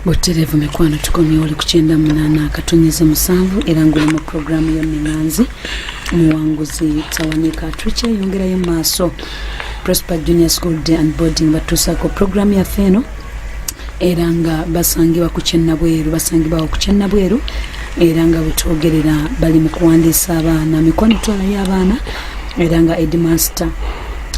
Butereevu mikwano, tukomyewo. Oli ku 98.7 era nguli mu puroguramu ya Miŋanzi, muwanguzi tawanika. Tukyeyongerayo mu maaso. Prosper Junior School Day and Boarding batuusaako puroguramu yaffe eno, era nga basangibwa ku Kyennabweru, basangibwawo ku Kyennabweru, era nga bwetwogerera bali mu kuwandiisa abaana. Mikwano, twalayo abaana, era nga headmaster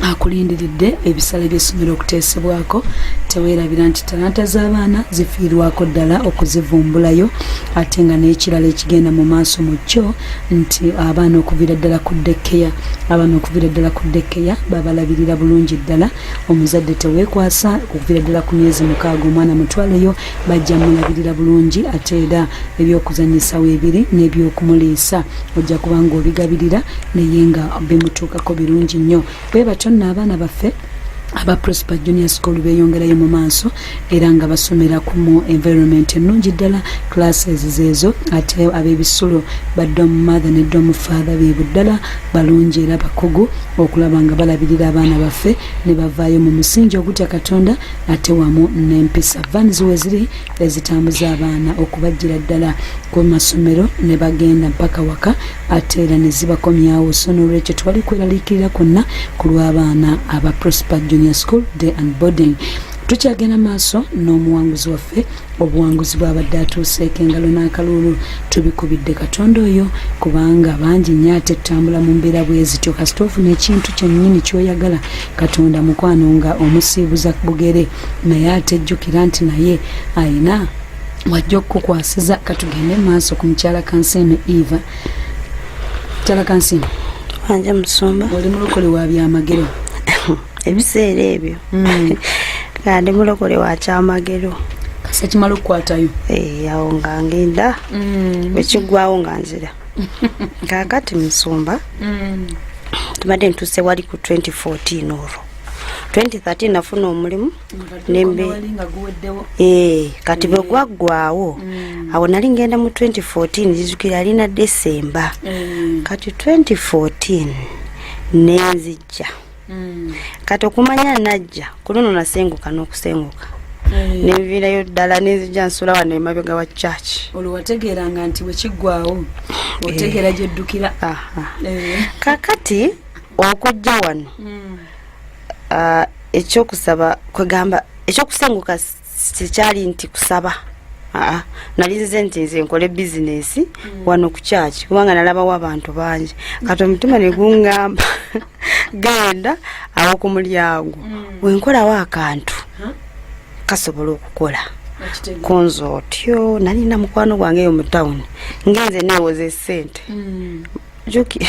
akulindiridde ebisale by'essomero okuteesebwako. Teweerabira nti talanta z'abaana zifiirwako ddala okuzivumbulayo, ate nga n'ekirala ekigenda mu maaso mu kyo nti abaana okuviira ddala ku daycare, abaana okuviira ddala ku daycare babalabirira bulungi ddala. Omuzadde teweekwasa, okuviira ddala ku myezi 6 omwana mutwaleyo, bajja mulabirira bulungi. Ate era ebyokuzanyisa weebiri n'ebyokumuliisa ojja kuba nga obigabirira, naye nga bimutuukako birungi nnyo. Bwe batyo nno abaana baffe aba Prosper Junior School beeyongerayo mu maaso, era nga basomera ku mu environment ennungi ddala. Classes zeezo, ate ab'ebisulo ba dorm mother ne dorm father beebu ddala balungi era bakugu okulaba nga balabirira abaana baffe ne bavaayo mu musingi ogutya Katonda ate wamu n'empisa. Vans weziri ezitambuza abaana okubajjira ddala ku masomero ne bagenda mpaka waka, ate era ne zibakomyawo. So nolwekyo twali kweraliikirira kwonna ku lw'abaana aba Prosper Junior School Day and Boarding. Tukyagenda maaso n'omuwanguzi waffe. Obuwanguzi bwabadde atuuseeko engalo n'akaluulu, tubikubidde Katonda oyo, kubanga bangi nnyo ate tutambula mu mbeera bwe zityo. Kasita ofuna ekintu kyennyini ky'oyagala, Katonda mukwano nga omusiibuza bugere, naye ate jjukira nti naye ayina wajja okukukwasiza. Katugende maaso ku mukyala Kansiime Eva. Mukyala Kansiime. Wanje musumba. Oli mulokole wa byamagero. Ebiseera ebyo nga ndi mulokole wa kyamagero. Kasa kimala okukwatayo. Eh, awo nga ngenda, bwekigwawo nga nzira. Kaakati musumba, tubadde ntuuse wali ku 2014. Olwo 2013 nafuna omulimu. Wali nga guweddewo. Eh, kati bwe gwaggwawo awo nali ngenda mu 2014, nzijukira alina Desemba. Kati 2014 nenzijja. Kati okumanya najja ku luno, nasenguka n'okusenguka, nenviirayo ddala, nenzijja nsula wano emabega wa church. Olwo wategeeranga nti bwekiggwawo otegeera gyeddukira. Kakati okujja wano, ekyokusaba, kwegamba ekyokusenguka tekyali nti kusaba. Aa, nali nze nti nze nkole bizinesi wano ku kyaki, kubanga nalabawo abantu bangi. Kati omutima ne guŋŋamba, genda awo ku mulyango, wenkolawo akantu kasobola okukola. Kunze otyo nalina mukwano gwange eyo mu tawuni, ngenze neewoza esente. Juki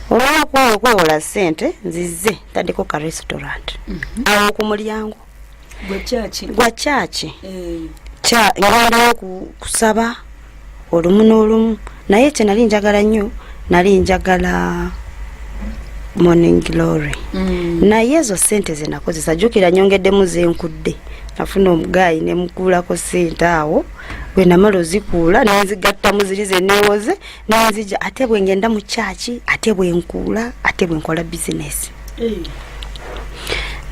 olwokwewola okwewola sente, nzize ntaddeko ka restaurant awo ku mulyango gwe kyaki. Gwa kyaki. Ngendayo kusaba olumu n'olumu, naye kye nali njagala nnyo, nali njagala morning glory. Naye ezo sente zenakozesa, jjukira nyongeddemu zenkudde, nafuna omuguy nemukuulako sente awo. Bwe namala ozikuula, nenzigattamu ziri zeneewoze, nenzija. Ate bwe ngenda mu kyaki, ate bwe nkuula, ate bwe nkola bizinesi,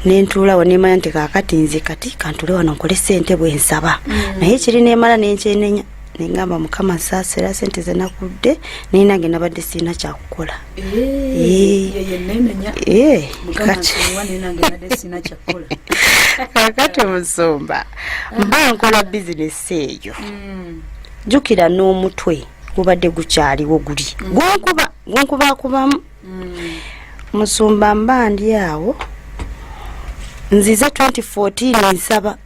nentuulawo nemanya nti kakati nze kati kantule wano nkole sente bwe nsaba. Naye kiri nemala nenkyenenya, nengamba, Mukama nsaasira, sente zenakudde, naye nange nabadde sirina kyakukola. Yeyo nenenya. Mukama Kati nsonyiwa, naye nange nadde sina kyakukola. Kakati omusumba, mba nkola bizinesi eyo, jjukira n'omutwe gubadde gukyaliwo, guli gunkuba gunkubakubamu. Musumba, mba ndi awo, nzize 2014, nsaba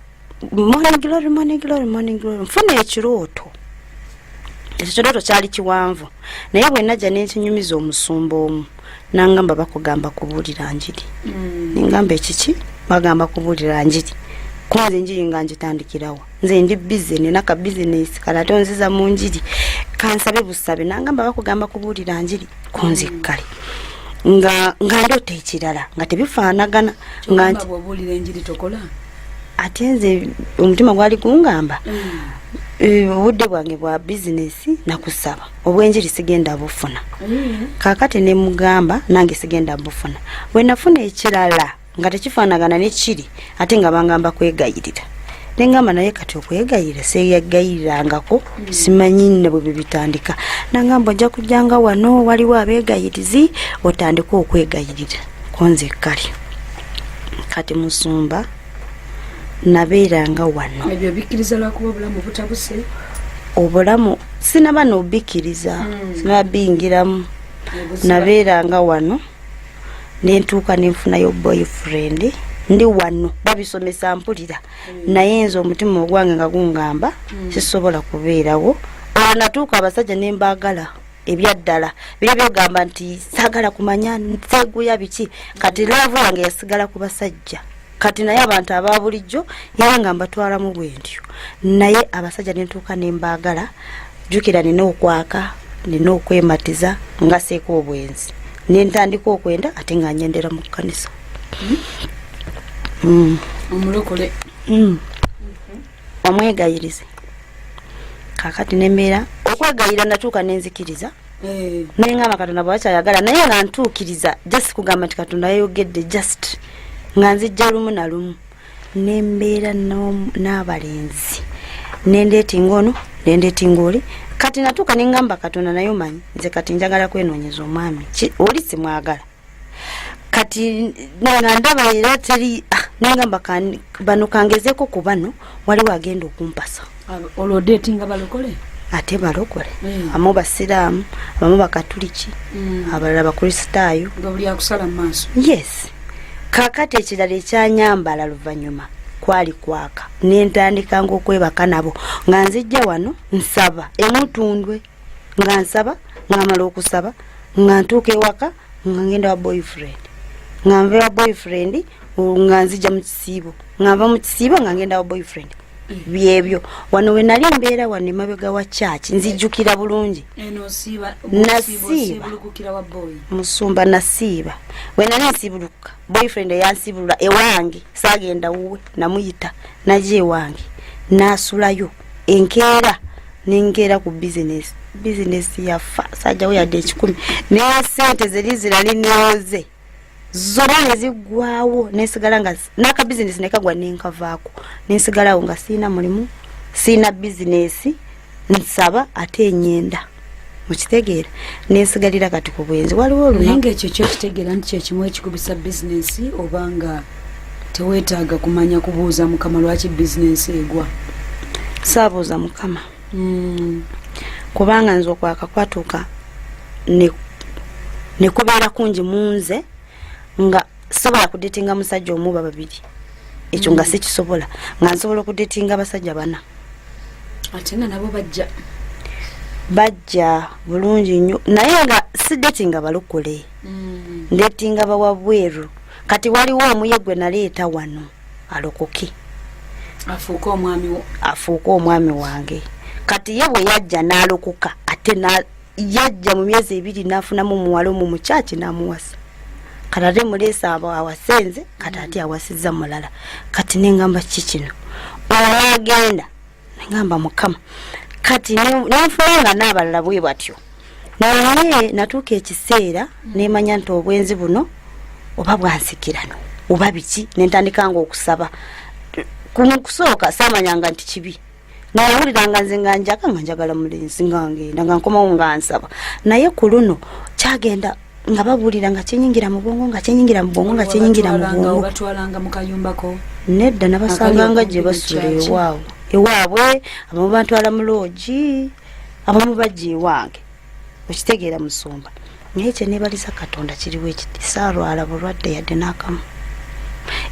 morning glory, morning glory, morning glory, nfuna ekirooto. Ekyo kirooto kyali kiwanvu, naye bwe najja nenkinyumiza omusumba omu, nangamba, bakugamba kubuulira njiri. Nengamba, ekiki? Bagamba kubuulira njiri? Kunze enjiri nga ngitandikirawo? Nze ndi busy, nina ka bizinesi kale, ate onziza mu njiri? Kansabe busabe. Nangamba, bakugamba kubuulira njiri. Kunze kale nga ndoota ekirala nga tebifaanagana, nga nga nti bw'obuulira enjiri tokola. Ate nze omutima gwali gungamba, obudde bwange bwa bizinesi nakusaba, obwenjiri sigenda bufuna. Kakati nemugamba, nange sigenda bufuna. Bwe nafuna ekirala nga tekifaanagana nekiri, ate nga bangamba kwegayirira. Nengamba naye kati okwegayirira seegayirirangako, simanyi nne bwe bibitandika. Nangamba ojja kujjanga wano, waliwo abeegayirizi, otandike okwegayirira. Konze kale kati musumba nabeeranga wano. Ebyo bikkiriza lwakuba obulamu butabuse? Obulamu sinaba nobikkiriza, sinaba biyingiramu. Nabeeranga wano nentuuka nenfunayo boyfriend. Ndi wano babisomesa mpulira, naye nze omutima ogwange nga gungamba sisobola kubeerawo. Olwo natuuka abasajja nembaagala ebyaddala, biri byogamba nti saagala kumanya nseguya biki. Kati love yange yasigala ku basajja. Kati naye abantu aba bulijjo era nga mbatwalamu bwe ntyo, naye abasajja nentuuka nembaagala. Jjukira nina okwaka, nina okwematiza nga seeka obwenzi, nentandika okwenda ate nga njendera mu kkanisa. Omulokole. Omwegayirizi. Kakati nembeera okwegayira, natuuka nenzikiriza nengamba Katonda bwakyayagala, naye nga ntuukiriza just kugamba nti Katonda yayogedde, just nga nzijja lumu na lumu nembeera n'abalenzi, nendeetinga ono, nendeetinga oli. Kati natuuka nengamba Katonda, naye omanyi nze kati njagala kwenoonyeza omwami. Oli simwagala. Kati nga ndaba era teri, nengamba bano kangezeeko ku bano, waliwo agenda okumpasa. Olwo odeetinga balokole? Ate balokole, abamu basiraamu, abamu bakatuliki, abalala bakristaayo. Nga buli akusala mu maaso. Yes. Kakati ekirala ekyanyambala luvannyuma kwali kwaka, nentandikanga okwebaka nabo nga nzijja wano nsaba emutundwe, nga nsaba, nga mala okusaba nga ntuuka ewaka nga ngenda wa boyfriend, nga nva wa boyfriend nga nzija mu kisiibo, nga nva mu kisiibo nga ngenda wa boyfriend. Byebyo wano we nali mbeera, wano emabega wa kyaki, nzijjukira bulungi. Eno osiiba? Nasiiba. Osiibulukukira wa boy? Musumba, nasiiba. We nali nsiibulukuka, boyfriend eyansiibulula ewange, saagenda wuwe, namuyita najja ewange nasulayo. Enkeera nenkeera ku bizinesi, bizinesi yafa, sajjawo yadde 100, naye sente zeri zirali newoze zonna neziggwawo, nesigala nga n'akabizinesi nekagwa, nenkavaako, nensigalawo nga siina mulimu, siina bizinesi, nsaba ate enyenda mukitegeera, nensigalira kati ku bwenzi. Waliwo Naye olunaku nga ekyo kyokitegeera nti kyekimu ekikubisa bizinesi, oba nga teweetaaga kumanya kubuuza Mukama lwaki bizinesi egwa? Saabuuza Mukama, kubanga nze okwaka kwatuuka ne kubeera kungi mu nze nga sobola kudetinga musajja omu oba babiri, ekyo nga sikisobola, nga nsobola okudetinga abasajja bana. Ate nga nabo bajja. Bajja bulungi nnyo, naye nga sidetinga balokole, ndetinga bawabweru. Kati waliwo omuye gwe naleeta wano alokoke, afuuke omwami wo. Afuuke omwami wange. Kati ye bwe yajja n'alokoka, ate yajja mu myezi 2 n'afunamu omuwala omu mu kyaki n'amuwasa. Kati ate muleese abo awasenze, kati ate awasizza mulala. Kati nengamba ki kino? Olwagenda nengamba Mukama, kati nenfuna nga n'abalala bwe batyo, naye natuuka ekiseera nemanya nti obwenzi buno oba bwansikirano oba biki, nentandika nga okusaba. Kusooka saamanyanga nti kibi, nawuliranga nze nga njaka, nga njagala mulenzi, nga ngenda nga nkomawo nga nsaba. Naye ku luno kyagenda nga babuulira nga kyenyingira mu bwongo, nga kyenyingira mu bwongo, nga kyenyingira mu bwongo. Obatwalanga mu kayumbako? Nedda, nabasanganga Akali gye okumpi basula. ne kyaki? Ewaabwe, ewaabwe abamu bantwala mu loogi, abamu bajja ewange. Okitegeera musumba? Naye kyenebaliza Katonda kiriwo ekiti, saalwala bulwadde yadde n'akamu.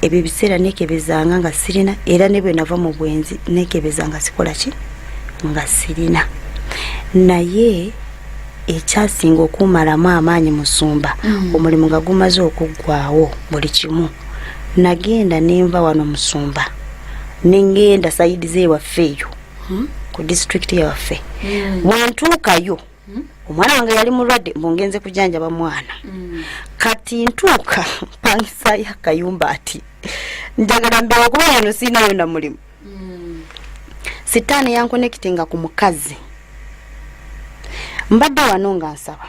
Ebyo ebiseera nekebezanga nga sirina, era ne bwe nava mu bwenzi nekebeza nga sikola ki, nga sirina. Naye ekyasinga okumalamu amaanyi musumba, omulimu nga gumaze okuggwawo buli kimu, nagenda nenva wano musumba, nengenda side zewaffe eyo ku disitulikiti yawaffe. Bwentuukayo, omwana wange yali mulwadde, mbungenze kujanjaba mwana. Kati ntuuka mpangisayo akayumba, ati njagala mbeewo kuba wano siinayo na mulimu. Sitaani yankonekitinga ku mukazi. Mbadde wano nga nsaba.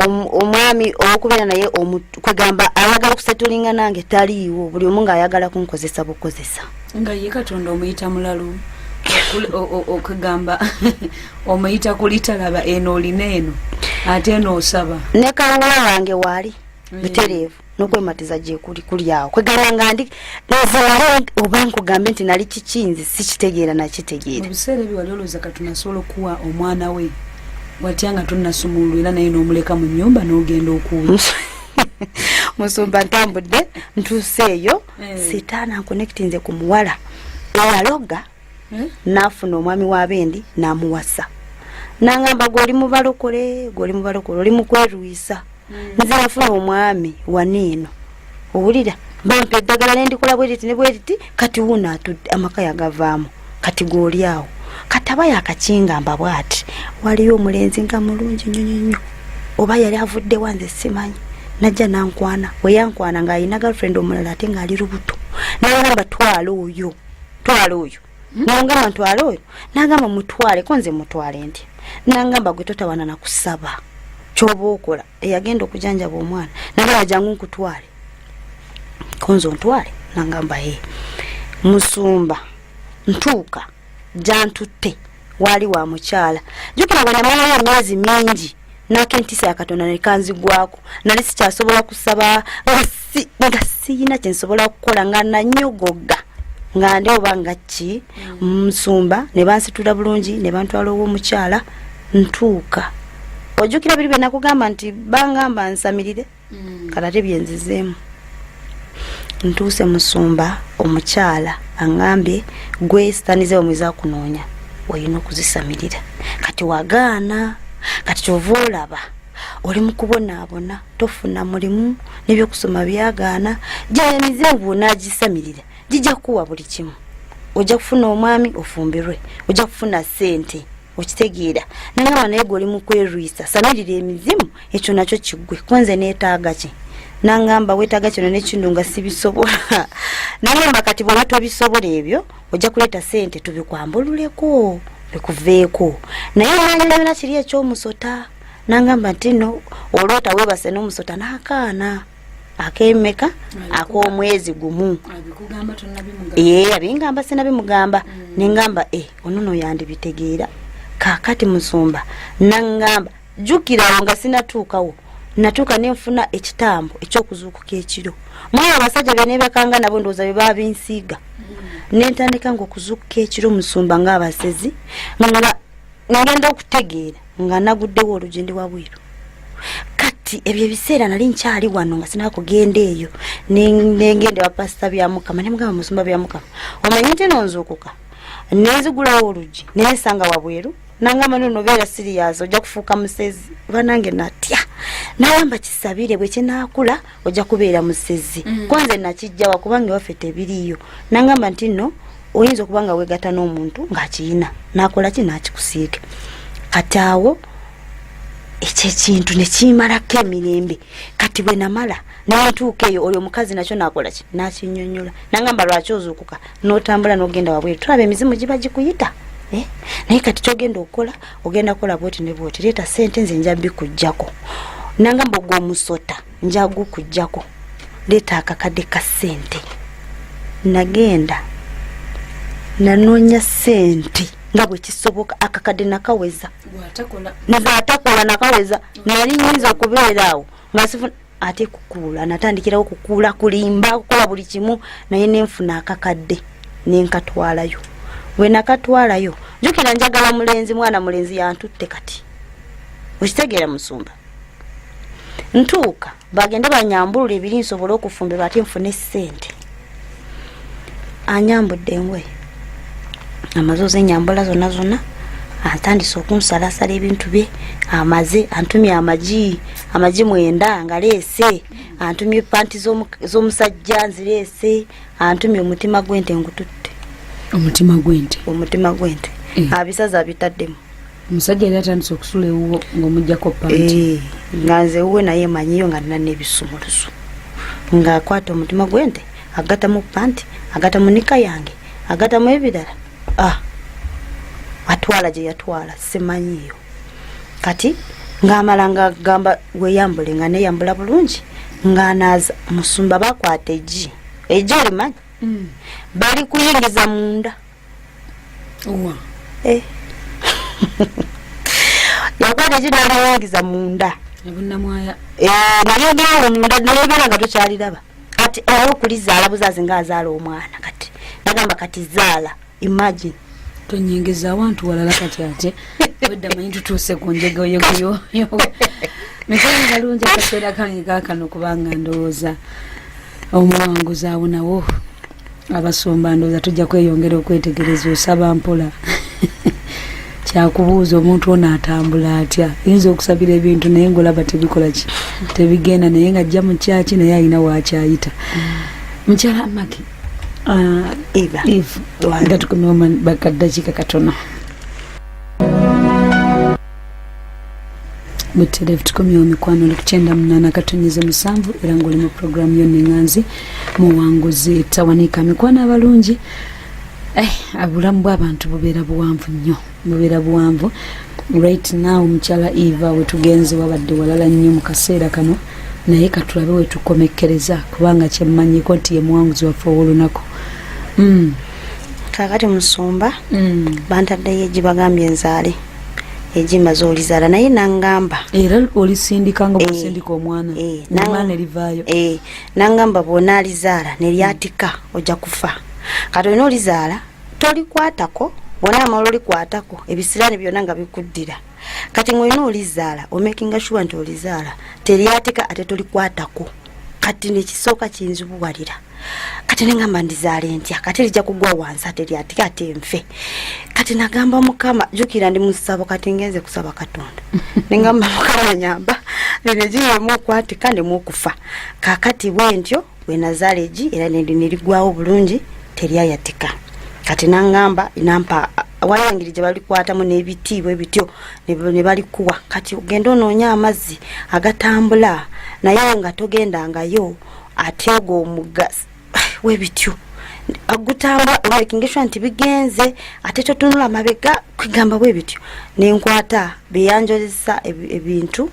Omwami owokubeera naye kwegamba ayagala okusetulinga nange taliiwo, buli omu ng'ayagala kunkozesa bukozesa. Nga ye Katonda omuyita mulalu, okugamba omuyita kulitalaba eno olina eno ate eno osaba. Ne kangula wange waali butereevu n'okwematiza gyekuli kuli awo, kwegamba nga ndi nze nali oba nkugambe nti nali kiki, nze sikitegeera nakitegeera. Mu biseera ebyo wali olowooza Katonda asobola okuwa omwana we watya nga tonnasumululwa, era naye n'omuleka mu nnyumba n'ogenda okuuya? Musumba, ntambudde ntuuse eyo. Sitaani ankonectinze ku muwala eyaloga. Naafuna omwami w'abendi n'amuwasa, nangamba, "Gwoli mubalokole, gwoli mubalokole, oli mukwerwisa. Nze nafuna omwami waniino, owulira, bampa eddagala nendikola bweriti ne bweriti, kati wuno atudde amaka yagavaamu, kati gwoli awo." Kati aba yakakingamba bwati, waliyo omulenzi nga mulungi nnyo nnyo nnyo, oba yali avuddewa nze simanyi, najja nankwana. Bwe yankwana ng'alina girlfriend omulala ate ng'ali lubuto, nagamba, "Twala oyo, twala oyo." Nangamba, "Ntwale oyo?" Nagamba, "Mutwale." Ko nze mutwale ntya? Nangamba, "Gwe totawana nakusaba, kyoba okola." Eyagenda okujanjaba omwana nagamba, "Jangu nkutwale." Konze ontwale? Nangamba, "Ye." Musumba, ntuuka jantutte, waali wa mukyala. Jukira bwe namalayo emyezi mingi nakentiisa ya Katonda nekanzigwako, nali sikyasobola kusaba, nga siyina kyensobola kukola, nga nanyogoga, nga ndi oba nga ki. Musumba, ne bansitula bulungi ne bantwala ow'omukyala. Ntuuka, ojjukira biri bye nakugamba nti bangamba nsamirire? Kati ate byenzizeemu, ntuuse musumba, omukyala aŋŋambye, "Gwe sitaani ze bamwiza kunoonya, olina okuzisamirira. Kati wagaana, kati kyova olaba oli mu kubonaabona, tofuna mulimu, n'ebyokusoma byagaana. Gya emizimu bw'onaagisamirira gijja kukuwa buli kimu, ojja kufuna omwami ofumbirwe, ojja kufuna ssente." Okitegeera? Nangamba, "Naye gwe oli mu kwerwisa, samirira emizimu, ekyo nakyo kiggwe. Kwenze neetaaga ki?" Nangamba, "Weetaaga kino nekino." Nga sibisobola. Nangamba, "Kati bw'oba tobisobola ebyo, ojja kuleeta sente tubikwambululeko bikuveeko." Naye nanyonyola kiri ekyomusota, nangamba nti no oloota weebase n'omusota n'akaana akemeka ak'omwezi gumu. Abikugamba tonnabimugamba? Ye abingamba, sinabimugamba. Nengamba, "E, ono no yandibitegeera." Kaakati musumba, naŋŋamba, jjukirawo nga sinatuukawo, natuuka nenfuna ekitambo ekyokuzuukuka ekiro. Mwayo abasajja beneebakanga nabo, ndowooza bye babinsiiga, nentandika nga okuzuukuka ekiro musumba ng'abasezi, nga ngenda okutegeera nga naguddewo oluggi, ndi wabweru. Kati ebyo ebiseera nali nkyali wano nga sinaba kugenda eyo. Nengenda ewa Pasita Byamukama, nemugamba, "Musumba Byamukama, omanyi nti nonzuukuka nenzigulawo oluggi nensanga wabweru?" Nangamba, "Nono beera serious, ojja kufuuka musezi." Banange natya. Nagamba, "Kisabire, bwe kinaakula ojja kubeera musezi." Kwanze nakijjawa? Kubanga ewaffe tebiriiyo. Nangamba nti nno oyinza okuba nga wegatta n'omuntu ng'akiyina, nakola ki, nakikusiiga. Kati awo ekyo ekintu nekimalako emirembe. Kati bwe namala nentuuka eyo, oyo omukazi nakyo nakola ki, nakinyonyola. Nangamba, "Lwaki ozuukuka notambula nogenda wabweru? Tulaba emizimu giba gikuyita. Eh? Naye kati kyogenda okukola, ogenda kukola bwoti ne bwoti, leeta sente, nze nja bikujjako." Nangamba, "Ogwo omusota njagukujjako, leeta akakadde ka sente." Nagenda nanoonya sente nga bwe kisoboka, akakadde nakaweza. Bw'atakola. Nze atakola nakaweza. Nali nyinza okubeera awo nga sifuna ate kukuula, natandikirawo kukuula, kulimba, kukola buli kimu, naye nenfuna akakadde nenkatwalayo. Bwe nakatwalayo, jjukira njagala mulenzi, mwana mulenzi yantutte. Kati okitegeera musumba, ntuuka bagende banyambulula ebiri nsobole okufumbirwa ate nfune sente. Anyambudde engoye, amaze ozenyambula zonna zonna, atandise okunsalasala ebintu bye. Amaze antumye amagi, amagi 9 nga leese, antumye panti z'omusajja nzireese, antumye omutima gw'ente ngututte. Omutima gw'ente? Omutima gw'ente. Abisaza abitaddemu. Omusajja yali atandise okusula ewuwo ng'omugjako panti? Eh, nga nze wuwe, naye manyiyo nga nina n'ebisumuluzo, ng'akwata omutima gw'ente agatamu panti, agatamu nika yange, agatamu ebirala. Ah, atwala gye yatwala simanyiyo. Kati Ng'amala ng'agamba weyambule, nga neyambula bulungi, ng'anaaza. Musumba, bakwata eggi, eggi olimanyi? Bali kuyingiza munda. Owa? Eh. Yakwata egi n'aliyingiza munda. Ebunnamwaya? Eh, nayogera munda, nayogera nga tokyaliraba. Kati olwokulizaala buzaazi ng'azaala omwana, kati nagamba kati zaala, imagine. Tonyingiza awantu walala kati, ate wedda manyi tutuuse ku njegoyegoyo. Mikwano balungi, akaseera kange kakano, kubanga ndowooza omuwanguzi awonawo. Abasumba, ndowooza tujja kweyongera okwetegereza. Osaba mpola, kyakubuuza omuntu ono atambula atya? Yinza okusabira ebintu naye ngaolaba tebikola ki, tebigenda, naye nga ajja mu kyaki, naye alina wakyayita. Mukyala Maki Eva. Eve, nga tukomewo bakaddakiika katono butereevu. Tukomyewo mikwano, oli ku 98.7 era ngaoli mu puroguramu yo Neŋanzi Muwanguzi Tawanika. Mikwano abalungi, obulamu bw'abantu bubeera buwanvu nnyo, bubeera buwanvu. Right now mukyala Eva wetugenze wabadde walala nnyo mu kaseera kano, naye katulabe wetukomekkereza, kubanga kyemmanyiko nti ye muwanguzi waffe ow'olunaku. Kakati musumba, bantaddeyo egi, bagambye nzaale egi, maze olizaala, naye nangamba Era olisindika nga Eh, bwosindika omwana? Eh, omwana erivaayo? Eh, nangamba bwonaalizaala neryatika ojja kufa. Kati olina olizaala, tolikwatako, bwonamala olikwatako ebisiraani byonna nga bikuddira. Kati ngaolina olizaala, omakinga sure nti olizaala teryatika, ate tolikwatako. Kati nekisooka kinzibuwalira. Kati nengamba ndizaala entya? Kati lijja kugwa wansi, ate lyatika, ate nfe. Kati nagamba Mukama, jukira ndi musabo, kati ngenze kusaba Katonda, nengamba Mukama nyamba, lino giyemu okwatika ndemu okufa. Kakati bwentyo bwenazaala egi, era nerigwawo bulungi, teryayatika. Kati nangamba, nampa wayangiri gye balikwatamu n'ebiti bwe bityo ne balikuwa. Kati ogenda onoonya amazzi agatambula, naye nga togendangayo, ate ogwo omugga webityo gutambula, omakinga sure nti bigenze, ate totunula mabega, kwegamba bwe bityo. Nenkwata byeyanjolesa ebintu,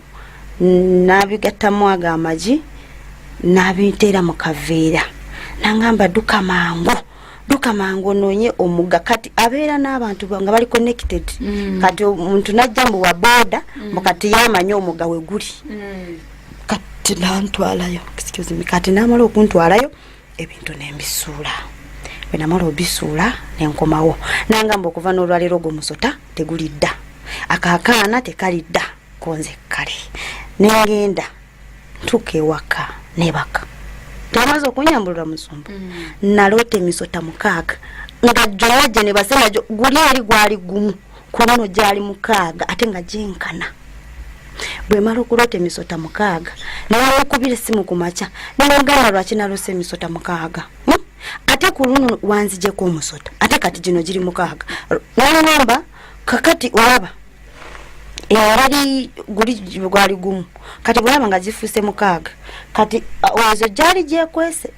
nabigattamu ago amagi, nabiteera mu kaveera, nangamba duka mangu, duka mangu onoonye omugga. Kati abeera n'abantu nga bali connected. Kati omuntu najja mbu wa boda, mbu kati yamanye omugga we guli. Kati nantwalayo, excuse me, kati namala okuntwalayo, ebintu nembisuula. Bwe namala obisuula, nenkomawo, nangamba okuva n'olwaleero ogwo musota tegulidda, akakaana tekalidda konze. Kale nengenda ntuuka ewaka, nebaka. Tewamaze okunyambulula musumba, naloota emisota 6 nga gyonna gye nebase nagyo guli eri gwali gumu, ku luno gyali 6, ate nga gyenkana. Bwemala okuloota emisota 6, newamukubira essimu ku makya, nemugamba lwaki naloose emisota 6? Ate ku luno wanzijeko omusota, ate kati gino giri 6. Nangamba kakati olaba engeri guli gwali gumu, kati bwolaba nga zifuuse 6, kati ezo gyali gyekwese,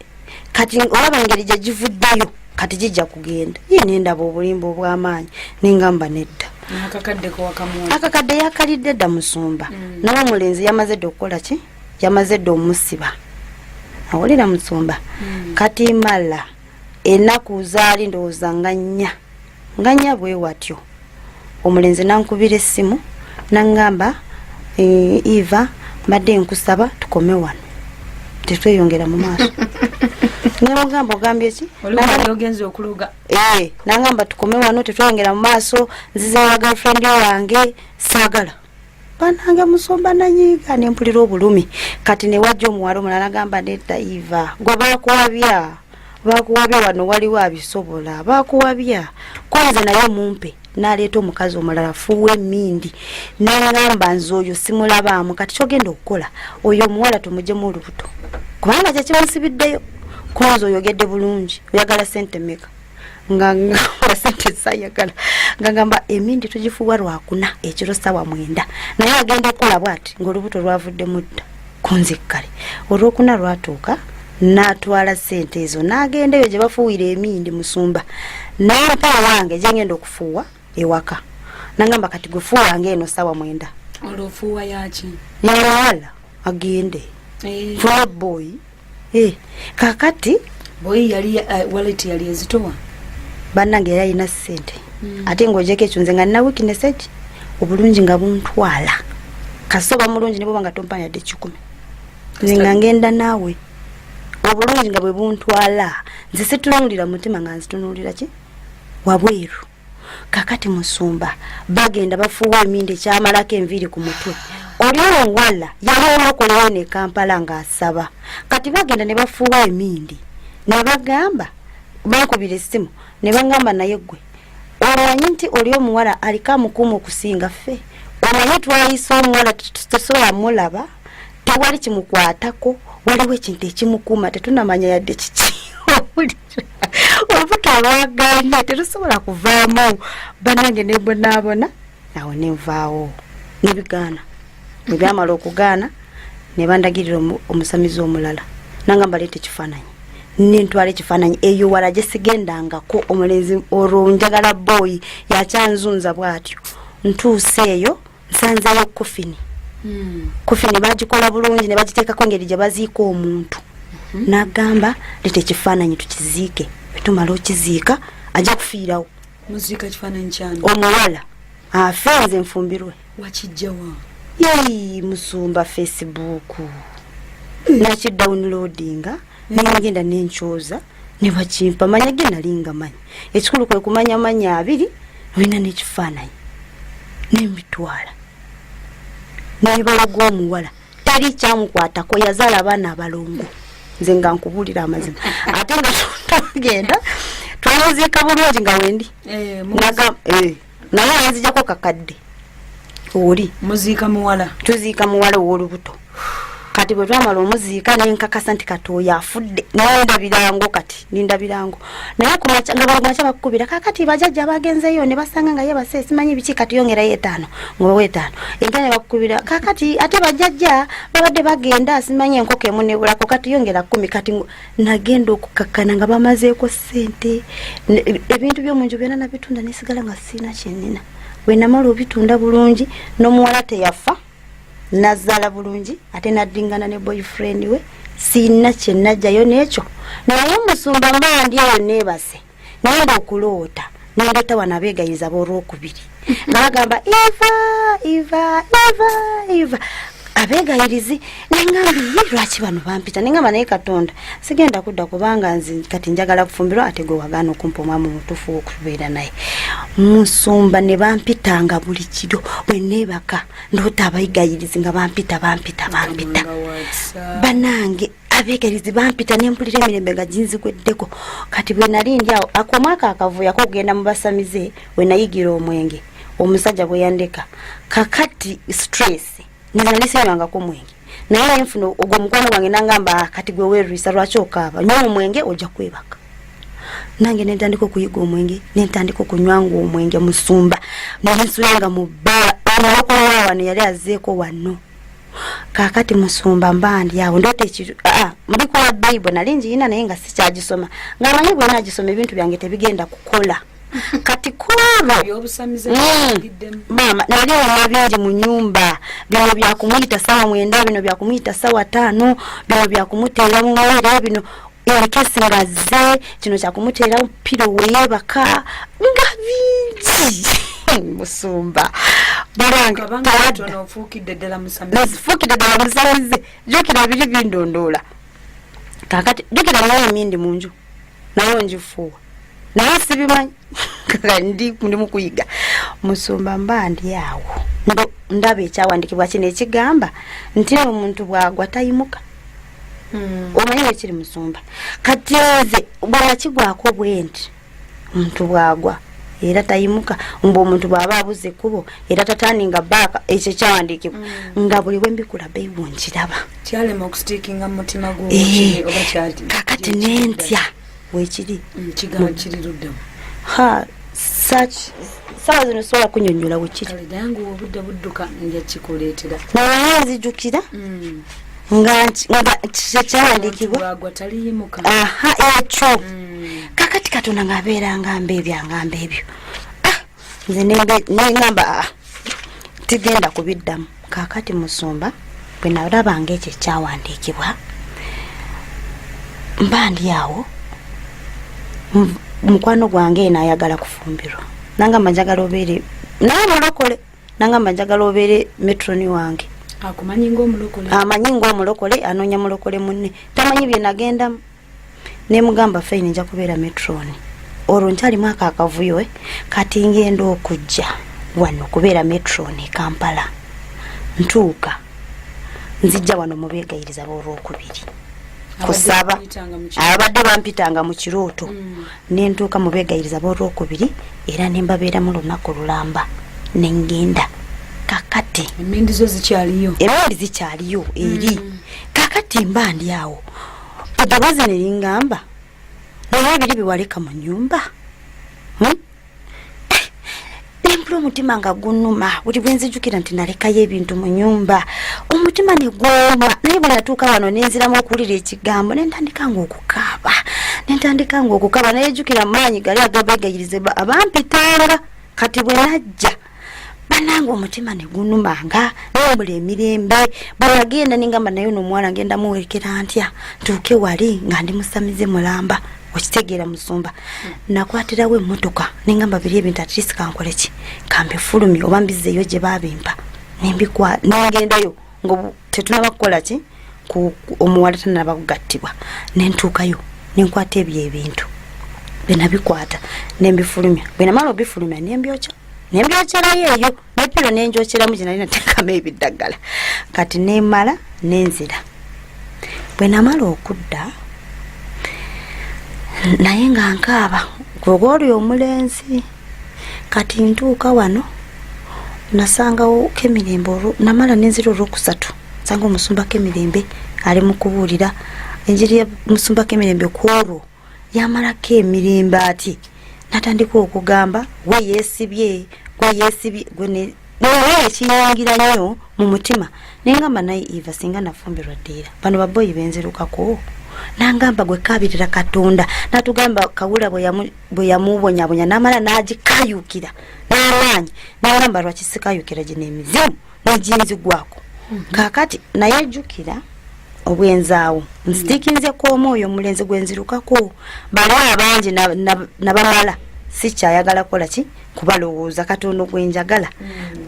kati olaba engeri gye givuddeyo, kati gijja kugenda ye. Nendaba obulimba obw'amaanyi, nengamba nedda. Akakadde kowakamuwa? Akakadde yakalidde dda musumba. Naye omulenzi yamaze dda okukola ki, yamaze dda omusiba. Awulira musumba, kati mala ennaku zaali ndowooza nga 4, nga 4 bwe watyo, omulenzi nankubira essimu, naŋŋamba, "Eh, Eva, mbadde nkusaba tukome wano, tetweyongera mu maaso." Nemugamba, ogambye ki? Oli ogenza okuluga? Eh, nangamba tukome wano, tetweyongera mu maaso, nzize wa girlfriend wange, saagala. Banange musumba, nanyiiga, nempulira obulumi. Kati newajja omuwala omulala, nagamba nedda Eva, gwe bakuwabya, bakuwabya, wano waliwo abisobola, bakuwabya, kwanze naye mumpe. Naleeta omukazi omulala fuuwa emindi, nangamba nze oyo simulabaamu. Kati kyogenda okukola, oyo omuwala tumugyemu olubuto, kubanga kyekimusibiddeyo. Kwanza oyogedde bulungi, oyagala sente meka? Nga ngamba sente sayagala, nga ngamba emindi tugifuuwa Lwakuna ekiro sawa 9. Naye agenda okukola bwati ngaolubuto lwavuddemu dda kunze. Kale Olwokuna lwatuuka, natwala sente ezo, nagenda eyo gye bafuuwira emindi musumba, nampa wange gyengenda okufuuwa ewaka. Nagamba kati gwe fuuwanga eno sawa 9. Olwo yaki? Yawala agende. Eh. Funa boyi. Eh, kakati Boyi yali wallet yali ezitowa. Bannange, yali alina ssente. Ate ng'ogyeko ekyo, nze nga nina weakness eki obulungi nga buntwala. Kasita oba mulungi, ne bwoba nga tompa yadde 100, nze nga ngenda naawe. Obulungi nga bwe buntwala, nze situnuulira mutima, nga nzitunuulira ki wabweru. Kakati musumba, bagenda bafuuwa emindi ekyamalako enviiri ku mutwe. Oli omuwala yali omulokolewo ne Kampala ng'asaba. Kati bagenda ne bafuuwa emindi, ne bagamba, bankubira essimu ne bagamba, "Naye gwe omanyi nti oli omuwala aliko amukuuma okusinga ffe? Omanyi twayise omuwala, tetusobola mulaba, tewali kimukwatako, waliwo ekintu ekimukuuma, tetunamanya yadde kiki." Owulira olubuto olwaganye terusobola kuvaamu. Banange, nebonaabona awo, nenvaawo nebigaana. Bwe byamala okugaana, ne bandagirira omusamizi omulala, nangamba, "Leeta ekifaananyi." Nentwala ekifaananyi eyo wala gye sigendangako. Omulenzi olwo njagala boyi yakyanzunza bw'atyo. Ntuuse eyo, nsanzeeyo coffin. Coffin bagikola bulungi, ne bagiteekako engeri gye baziika omuntu. Nagamba, "Leeta ekifaananyi tukiziike, bwetumala okiziika ajja kufiirawo." Muziika kifaananyi kyani? Omuwala afe, nze nfumbirwe. Wakijjawa? Yei musumba, Facebook nakidownloadinga, nengenda nenkyoza nebakimpa. Manya ge nali nga manyi, ekikulu kwe kumanya manya abiri, olina n'ekifaananyi. Nembitwala nebalaga omuwala, teri kyamukwatako, yazaala abaana abalongo. Nze nga nkubuulira amazima, ate nga twagenda twamuziika bulungi nga wendi. Eh, Naye yanzijako kakadde oli. Muziika muwala? Tuziika muwala ow'olubuto. Kati bwe twamala omuziika, nenkakasa nti kati oyo afudde, ninda birango. Kati ninda birango, naye kumakya nga buli kumakya bakukubira, "Kakati bajajja bagenzeyo ne basanga nga yebase, simanyi biki, kati yongerayo 5." Ngobawo 5 enkya, ne bakukubira, "Kakati ate bajjajja babadde bagenda, simanyi enkoko emu nebulako, kati yongera 10." Kati nagenda okukakkana nga bamazeeko ssente. Ebintu by'omunju byonna nabitunda, nesigala nga siina kyenina. Bwe namala obitunda bulungi, n'omuwala teyafa, nazaala bulungi, ate naddingana ne boyfriend we. Siina kyenajjayo n'ekyo. Naye musumba, mba ndi eyo neebase, nayenda okuloota, nendoota wano abeegayiza b'olwokubiri nga bagamba, "Eva, Eva, Eva, Eva," abeegayirizi. Nengamba, "Ye lwaki bano bampita?" Nengamba, "Naye Katonda, sigenda kudda, kubanga nze kati njagala kufumbirwa, ate gwe wagaana okumpa omwami omutuufu wokubeera naye." Musumba, ne bampitanga buli kiro. Bwe neebaka, ndoota abayigayirizi nga bampita, bampita, bampita. Nga watsa. Banange, abeegayirizi bampita, nempulira emirembe nga ginzigweddeko. Kati bwe nali ndi awo, ako omwaka akavuyo akokugenda mu basamize, we nayigira omwenge, omusajja bwe yandeka. Kakati stress, nze nali sinywangako mwenge, naye nenfuna ogwo omukwano gwange, nangamba, "Ah, kati gwe weerwisa, lwaki okaaba? Nywa omwenge, ojja kwebaka." Nange nentandika okuyiga omwenge, nentandika okunywanga omwenge. Musumba, nensulanga mu bbaala. Omulokole wano yali azeeko wano. Kakati musumba, mba ndi awo, ndoota ekiro, ndikola Bayibuli, nali njiyina naye nga sikyagisoma, ngaamanyi bwe nagisoma ebintu byange tebigenda kukola. Kati kwolwo Ebyobusamize bigiddemu. Maama, nali olina bingi mu nyumba. Bino byakumuyita sawa 9, bino byakumuyita sawa 5, bino byakumuteera mu mmere, bino enkesi nga zze, kino kyakumuteera pillow weyeebaka, nga bingi musumba. Banange, Kabanga tawadda. katono ofuukidde ddala musamize. Nasifuukidde ddala musamize. Jjukira biri bindondoola. Kakati jjukira naye emindi mu nju naye ngifuuwa, naye sibimanyi. Kaka ndi mukuyiga. Musumba, mba ndi awo, ndaba ekyawandikibwa kino ekigamba nti omuntu bwagwa tayimuka. Omanyi wekiri musumba? Kati nze bwakigwako bwe nti omuntu bwagwa era tayimuka, mbu omuntu bw'aba abuze ekkubo era tataninga baaka, ekyo kyawandiikibwa nga buli bwembikula Bayibuli nkiraba. Kyalema okustickinga mu mutima gwo? Oba kyali? Kakati nentya wekiri. Kigamba kiri luddamu? Ha, sawa zino sobola kunyonyola wekiri. Kale dangu, obudde budduka, nja kikuleetera. Naye nzijukira nga kyawandiikibwa. Bwagwa taliyimuka. Aha, ekyo. Kakati Katonda ng'abeera ngamba ebyo, angamba ebyo. Ah, nze nengamba, ah, Tigenda kubiddamu. Kaakati musumba, bwe nalabanga ekyo ekyawandiikibwa, mba ndi awo, mukwano gwange eno ayagala kufumbirwa, nangamba njagala obeere naye mulokole, nangamba njagala obeere metroni wange. Akumanyi ngaomulokole? Amanyi ngaomulokole, anoonya mulokole munne, tamanyi bye nagendamu. Nemugamba fine, nja kubeera metroni. Olwo nkyalimu ako akavuyo. Kati ngenda okujja wano kubeera metroni e Kampala, ntuuka nzijja wano mubeegayiriza bolwokubiri kusaba. Abadde bampitanga mu kirooto. Nentuuka mubeegayiriza bolwokubiri era nembabeeramu lunaku lulamba, nengenda. Kakati Emindi zo zikyaliyo? Emindi zikyaliyo eri. Kakati mba ndi awo, eddoboozi ne liŋŋamba, naye ebiri biwaleka mu nyumba. Eh, nempula omutima nga gunuma buli bwenzijukira nti nalekayo ebintu mu nyumba, omutima ne gwoma. Naye bwe natuuka wano nenziramu okuwulira ekigambo, nentandika nga okukaaba, nentandika nga okukaaba. Naye jjukira maanyi gali agabegayirize abampitanga. Kati bwe najja banange, omutima ne gunumanga, nembula emirembe. Bwewagenda nengamba, naye ono omuwala ngenda muwerekera ntya? Ntuuke wali nga ndi musamize mulamba. Okitegeera musumba, nakwatirawo emmotoka nengamba biri ebintu at least kankoleki, kambifulumye oba mbizeeyo gye babimpa. Nembikwa nengendayo nga tetunaba kukola ki, omuwala tanaba kugattibwa. Nentuukayo nenkwata ebyo ebintu, bwenabikwata nembifulumya. Bwenamala obifulumya nembyokya, nembyokyerayo eyo nepiro, nenjokyeramu gyenali nateekamu ebiddagala. Kati nemala nenzira. Bwenamala okudda naye nga nkaaba gwegwoli omulenzi. Kati ntuuka wano nasangawo Kemirembe. Olwo namala nenzira olwokusatu, nsanga omusumba Kemirembe ali mu kubuulira enjiri ya musumba Kemirembe. Ku olwo yamalako emirembe ati natandika okugamba, gwe yeesibye, gwe yeesibye, gwe naye ekiyingira nnyo mu mutima. Nengamba, naye Eva, singa nafumbirwa ddeera bano baboyi benzirukako. Nangamba, gwe kabirira Katonda. Natugamba Kawula bwe yamubonyabonya namala nagikayukira n'amaanyi. Nangamba, lwaki sikayukira gino emizimu neginzigwako? Kakati naye jjukira obwenzaawo nsitiikinze kwomu oyo omulenzi gwenzirukako. Bali abangi nabamala, sikyayagala kukola ki, kubalowooza. Katono gwenjagala.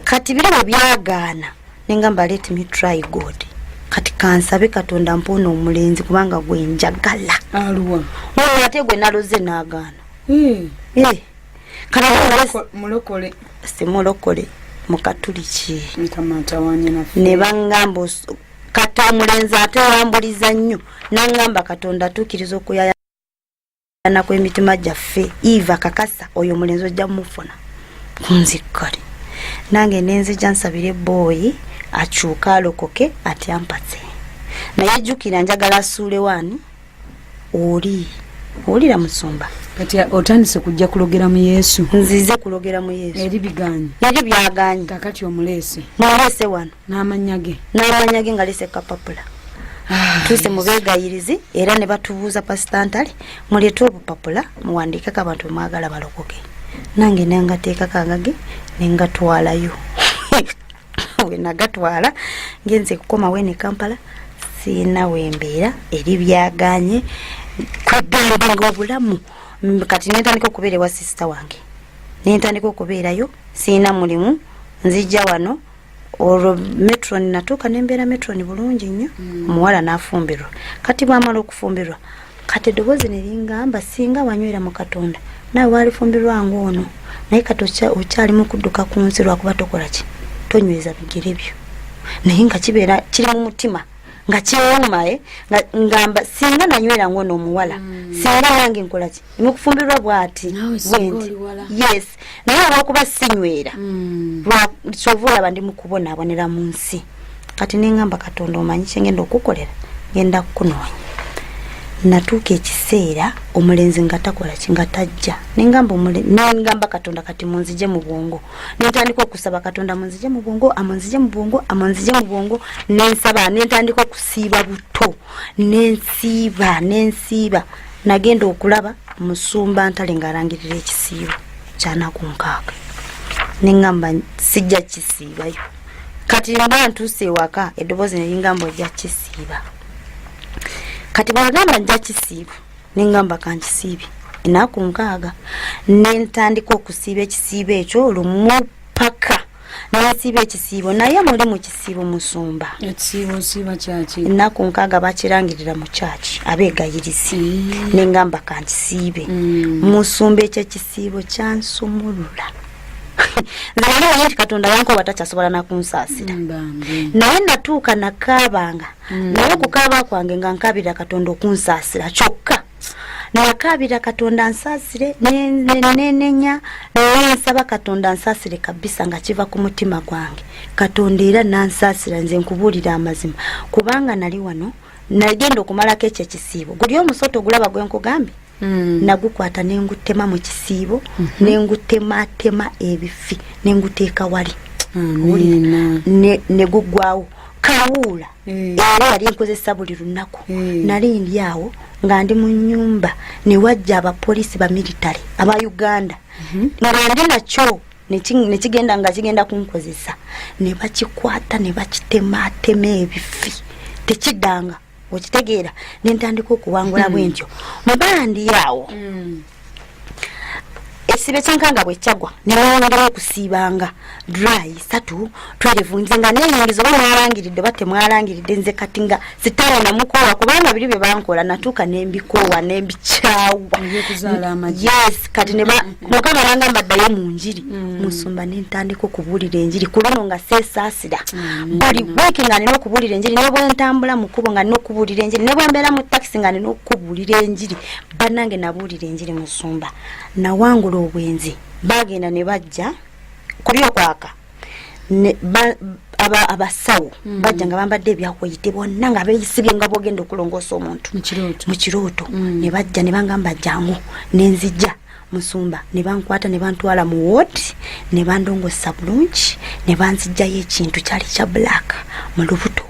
Kati biri bwe byagaana, nengamba, let me try God. Kati kansabe Katonda mpoona omulenzi kubanga gwenjagala. Aluwa? Ono ate gwe naloze n'agaana. Eh, Eh, kati Mulokole? Simulokole, mukatuliki. Mukama atawanye naffe. Ne baŋŋamba kati omulenzi ate wambuliza nnyo, naŋŋamba, Katonda atuukiriza okuyayana kw'emitima gyaffe. Eva, kakasa oyo omulenzi ojja mufuna kunzikkale. Nange nenzija nsabire booyi akyuke alokoke atyampatse. Naye jjukira njagala asuule waani oli owulira musumba. Kati otandise kujja kulogera mu Yesu? Nzize kulogera mu Yesu. Eri biganye? Eri byaganye. Kakati omuleese? Muleese wano. N'amannya ge? N'amanya ge, nga lese kapapula. Tuuse mu beegayirizi era ne batubuuza, Pasita Ntale, muleete obupapula muwandiikeko abantu bemwagala balokoke. Nange nengateekako agage nengatwalayo. Bwe nagatwala, ngenze kukomawo ene Kampala, siina wembeera, eri byaganye kwegamba nga obulamu. Kati nentandika okubeera ewa sisita wange, nentandika okubeerayo, siina mulimu, nzijja wano. Olwo metron natuuka nembeera metron bulungi nnyo. Omuwala n'afumbirwa. Kati bwamala okufumbirwa, kati eddoboozi ne lingamba, singa wanywera mu Katonda naawe walifumbirwa ngaono. Naye kati okyali mu kudduka ku nsi lwakuba tokola ki, tonyweza bigere byo. Naye nga kibeera kiri mu mutima nga kiwuma, nga ngamba singa nanywera ngaono omuwala, singa nange nkola ki, mukufumbirwa bwati. Naawe singa bwenti. oli wala. Yes, naye olwokuba sinywera, kyova olaba ndi mukubonaabonera mu nsi. Kati nengamba, Katonda omanyi kyengenda okukolera, ngenda kukunoonya. Natuuka ekiseera omulenzi nga takola ki, nga tajja. Nengamba nengamba Katonda, kati munzije mu bwongo. Nentandika okusaba Katonda, munzije mu bwongo, amunzije mu bwongo, amunzije mu bwongo. Nensaba, nentandika okusiiba buto, nensiiba, nensiiba. Nagenda okulaba musumba Ntale ng'alangirira ekisiibo kyanaku 60. Neŋŋamba sijja kisiibayo. Kati mba ntuuse ewaka, eddoboozi nelingamba ojja kisiiba. Kati bwagamba nja kisiiba, neŋŋamba kankisiibe ennaku 60. Nentandika okusiiba ekisiibo ekyo lumu paka nensiiba ekisiibo, naye muli mu kisiibo, musumba. Ekisiibo osiiba kyaki? Ennaku 60 bakirangirira mu kyaki, abeegayirizi. Neŋŋamba kankisiibe. Musumba, ekyo ekisiibo kyansumulula. Nze nali manyi nti Katonda yankoba takyasobola nakunsaasira. Bambi. Naye natuuka nakaabanga, naye okukaaba kwange nga nkabira Katonda okunsaasira kyokka. Nakaabira Katonda nsaasire, nenenya, nensaba Katonda nsaasire kabisa nga kiva ku mutima gwange. Katonda era nansaasira. Nze nkubuulira amazima, kubanga nali wano nagenda okumalako ekyo ekisiibo, guli omusota ogulaba gwe nkugambye, nagukwata nengutema mu kisiibo, nengutematema ebifi, nenguteeka wali. Amiina. Ne guggwawo kawuula. Era yali nkozesa buli lunaku. Nali ndi awo nga ndi mu nyumba, ne wajja abapoliisi ba military aba Uganda, nga ndi nakyo, nekigenda nga kigenda kunkozesa, ne bakikwata ne bakitematema ebifi, tekiddanga. Okitegeera? Nentandika okuwangula bwe ntyo. Muba ndi awo, ekisiibo ekyenkanga bwe kyagwa, newongera okusiibanga dry satu 12. Nze nga neyingiza, oba mwalangiridde oba temwalangiridde, nze kati nga sitaani namukoowa, kubanga biri bye bankola natuuka nembikoowa nembikyawa. Ebyokuzaala amagi. Yes, kati ne Mukama nangamba ddayo mu njiri. Musumba, nentandika okubuulira enjiri ku luno nga seesaasira. Buli wiiki nga nina okubuulira enjiri, ne bwe ntambula mu kkubo nga nina okubuulira enjiri, ne bwe mbeera mu takisi nga nina okubuulira enjiri. Bannange, nabuulira enjiri, musumba, nawangula obwenzi. Bagenda ne bajja kubyokwaka abasawo bajja nga bambadde ebyakweyite bonna, nga beeyisibye nga bwogenda okulongoosa omuntu. Mu kirooto. Mu kirooto. Ne bajja ne bangamba jangu, nenzija, musumba, ne bankwata ne bantwala mu ward, ne bandongosa bulungi, ne banzijjayo ekintu kyali kya black mu lubuto,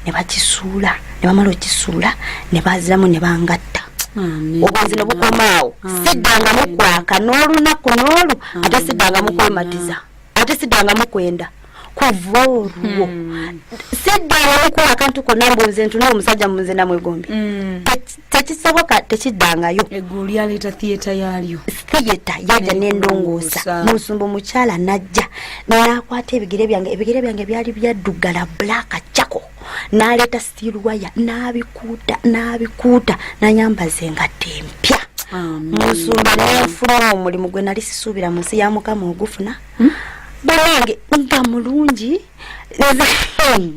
ne bakisuula. Ne bamala okisuula, ne baziramu ne bangatta. Amiina. Obwenzi ne bukomaawo. Siddangamu kwaka n'olunaku n'olu, ate siddangamu kwematiza, ate siddangamu kwenda. Kuva olwo siddangamu kuwa akantu konna mbu nze ntuna omusajja munze namwegombe. Tekisoboka, tekiddangayo. Eggulu lyaleeta theatre yaalyo. Theatre yajja nendongoosa. Nekulongoosa. Musumba, omukyala najja nakwata ebigere byange. Ebigere byange byali byaddugala black charcoal. Naleeta steel wire, n'abikuuta n'abikuuta, nanyambaza engatto empya. Amiina. Musumba, nenfuna omulimu gwe nali sisuubira mu nsi ya Mukama ogufuna. Bannange, nga mulungi.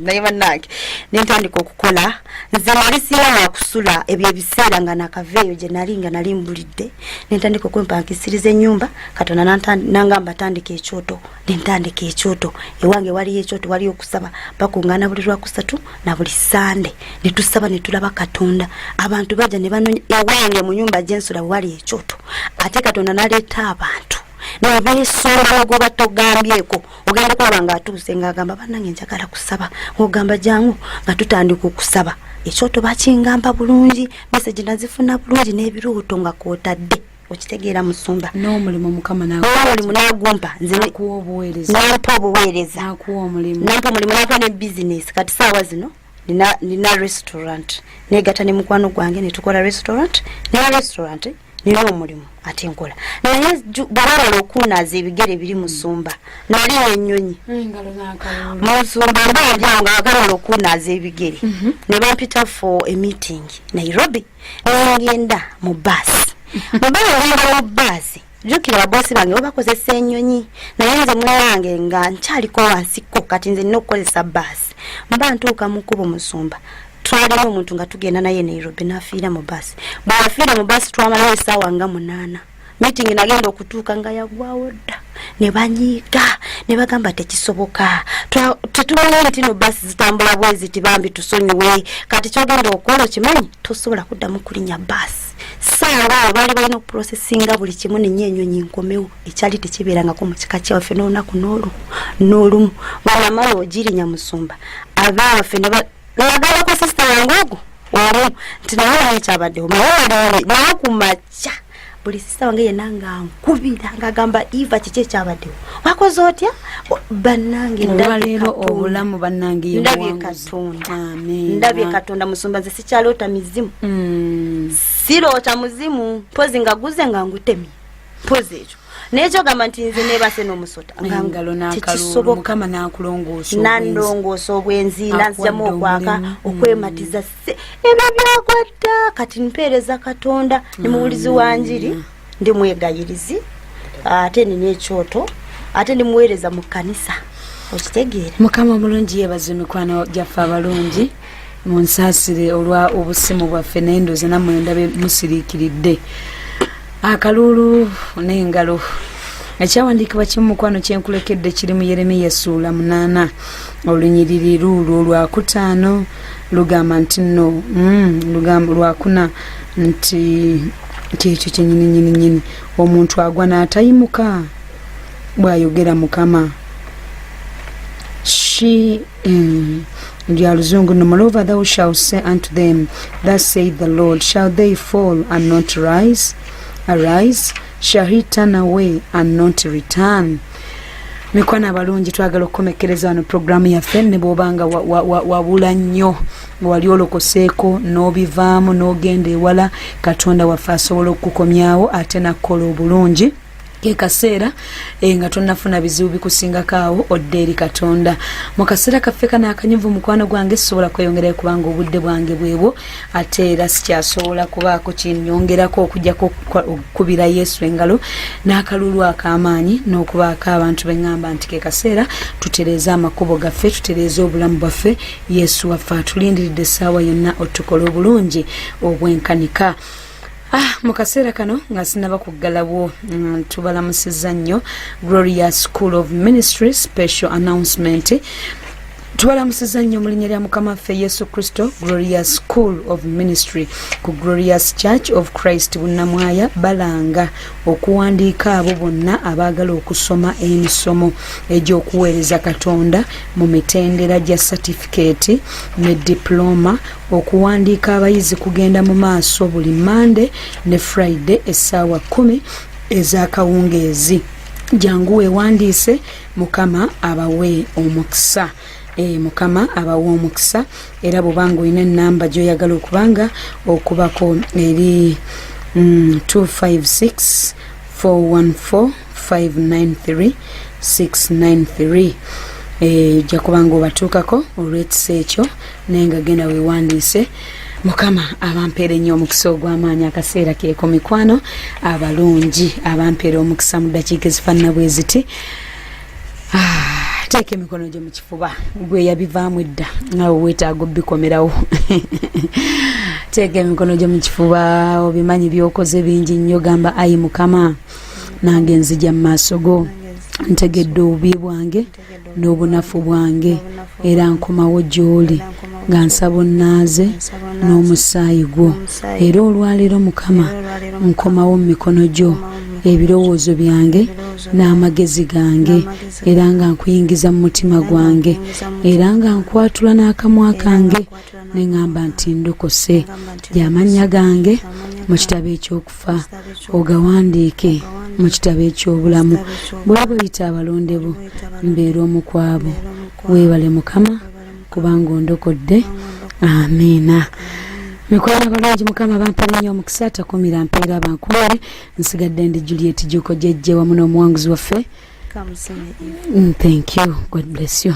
Naye bannange, nentandika okukola. Nze nali sirina wakusula ebyo ebiseera nga nakaveeyo gye nali nga nali mbulidde. Nentandika okwempankisiriza ennyumba. Katonda nangamba tandika ekyoto, nentandika ekyoto ewange. Waliyo ekyoto, waliyo okusaba, bakuŋŋaana buli Lwakusatu na buli Sande, netusaba netulaba Katonda. Abantu bajja ne banonya ewange mu nyumba gyensula we wali ekyoto. Ate Katonda naleeta abantu nebeesonga goba togambyeko. Ogenda okulaba ng'atuuse ng'agamba, "Bannange, njagala kusaba." Ng'ogamba jangu, nga tutandika okusaba. Ekyoto bakingamba bulungi, message nazifuna bulungi n'ebirooto nga kwotadde. Okitegeera, musumba? N'omulimu Mukama Omulimu n'agumpa nze nakuwa obuweereza. Nampa obuweereza. Nakuwa omulimu. Nampa omulimu, nampa ne bizinesi. Kati saawa zino nina restaurant. Negatta ne mukwano gwange netukola restaurant. Nina restaurant, nina omulimu ate nkola. Naye bwebamala okunaaza ebigere biri, musumba, nali nenyonyi. Engalo n'akalulu. Musumba, mbanjao nga bagamala okunaaza ebigere, ne bampita for a meeting Nairobi. Nengenda mu baasi. Mba ngenda mu baasi, jjukira babosi bange bo bakozesa ennyonyi, naye nze munange nga nkyaliko wansiko. Kati nze nina okukozesa baasi. Mba ntuuka mu kkubo, musumba, twalina omuntu nga tugenda naye Nairobi, nafiira mu baasi. Bweyafiira mu baasi, twamalawo esaawa nga 8. Meeting nagenda okutuuka nga yagwawo dda. Ne banyiiga ne bagamba tekisoboka. Tetumanyi nti no baasi zitambula bwe ziti, bambi tusonyiwe. Kati kyogenda okukola okimanyi, tosobola kuddamu kulinnya baasi. Saawa awo baali balina okuprosesinga buli kimu, nenye enyonyi nkomewo. Ekyali tekibeerangako mu kika kyaffe n'olunaku n'olu n'olumu. Bwenamala ogirinya, musumba, abaawaffe ne nagambako sisita wange ogwo omu nti naye naye ekyabaddewo, naye waliwo naye ku makya. Buli sister wange yenna nga nkubira ng'agamba, "Eva, kiki ekyabaddewo? Wakoze otya?" Bannange, ndabye Olwaleero Katonda. obulamu, bannange, ye Ndabye buwanguzi. Katonda. Amiina. Ndabye Katonda, musumba. Nze sikyaloota mizimu. Siroota muzimu, mpozi nga guze nga ngutemye, mpozi ekyo. Naye kyogamba nti nze nebase n'omusota nga Engalo n'akalulu. tekisoboka. Mukama n'akulongoosa obwenzi. Nandongoosa obwenzi, nanziramu Akuwadde okwaka, omulimu. okwematiza, ebyo byagwa dda. Kati mpeereza Katonda, ndi muwulizi wa njiri, ndi mwegayirizi, ate nina ekyoto, ate ndi muweereza mu kkanisa, okitegeera? Mukama omulungi yebaza. Emikwano gyaffe abalungi, munsaasire olwa obusimu bwaffe, naye ndooza nammwe ndabe musiriikiridde akaluulu n'engalo. Ekyawandiikibwa kimu, mukwano, kyenkulekedde kiri mu Yeremiya essuula 8, olunyiriri luulwo olwakutaano. Lugamba nti nno lugamba lwakuna nti kyekyo kyenyini nyini nyini, omuntu agwa n'atayimuka, bw'ayogera Mukama. She lya luzungu no. "Moreover thou shalt say unto them, Thus saith the Lord, Shall they fall and not rise arise? Shall he turn away and not return?" Mikwano abalungi, twagala okukomekereza wano puroguramu yaffe. Ne bwobanga wabula nnyo, wali olokoseeko n'obivaamu n'ogenda ewala, Katonda waffe asobola okukukomyawo ate nakkola obulungi. Ke kaseera nga tonnafuna bizibu bikusingako awo, odde eri Katonda. Mu kaseera kaffe kano akanyuvu, mukwano gwange, sisobola kweyongerayo kubanga obudde bwange bwebwo, ate era sikyasobola kubaako kinyongerako okujjako okukubira Yesu engalo n'akalulu ak'amaanyi n'okubaako abantu beŋŋamba nti ke kaseera tutereeze amakubo gaffe, tutereeze obulamu bwaffe. Yesu waffe atulindiridde essaawa yonna otukola obulungi obwenkanika. Mu kaseera kano nga sinaba kuggalabwo, tubalamusizza nnyo. Glorious School of Ministry special announcement. Tubalamusizza nnyo mu linnya lya Mukama waffe Yesu Kristo. Glorious School of Ministry ku Glorious Church of Christ Bunnamwaya balanga okuwandiika abo bonna abaagala okusoma emisomo egy'okuweereza Katonda mu mitendera gya satifikeeti ne diploma. Okuwandiika abayizi kugenda mu maaso buli Mande ne Friday essaawa 10 ez'akawungeezi. Jangu weewandiise. Mukama abawe omukisa. Mukama abawe omukisa. Era bwobanga olina enamba gyoyagala okubanga okubako eri 256 414 593 693. Ojja kubanga obatuukako olw'ekisa ekyo, naye nga genda weewandiise. Mukama abampeera ennyo omukisa ogw'amaanyi. Akaseera keeko, mikwano abalungi, abampeera omukisa mu ddakiika ezifaanana bwe ziti. Teeka emikono gyo mu kifuba, gwe yabivaamu edda nga weetaaga obikomerawo. Teeka emikono gyo mu kifuba, obimanyi byokoze bingi nnyo. Gamba, "Ayi Mukama, nange nzija mu maaso go, ntegedde obubi bwange n'obunafu bwange, era nkomawo gy'oli nga nsaba onnaaze n'omusaayi gwo. Era olwaleero, Mukama, nkomawo mu mikono gyo ebirowoozo byange n'amagezi gange, era nga nkuyingiza mu mutima gwange, era nga nkwatula n'akamwa kange ne ŋŋamba nti ndokose. Amannya gange mu kitabo ekyokufa ogawandiike mu kitabo eky'obulamu. Bwaba oyita abalondebo, mbeera omu ku abo. Weebale Mukama, kubanga ondokodde. Amiina." Mikwano abalungi, Mukama bampeera nnyo omukisa. Takumira mpeera bankumire. Nsigadde ndi Juliet Juko Jejje wamu n'omuwanguzi waffe. Thank you. God bless you.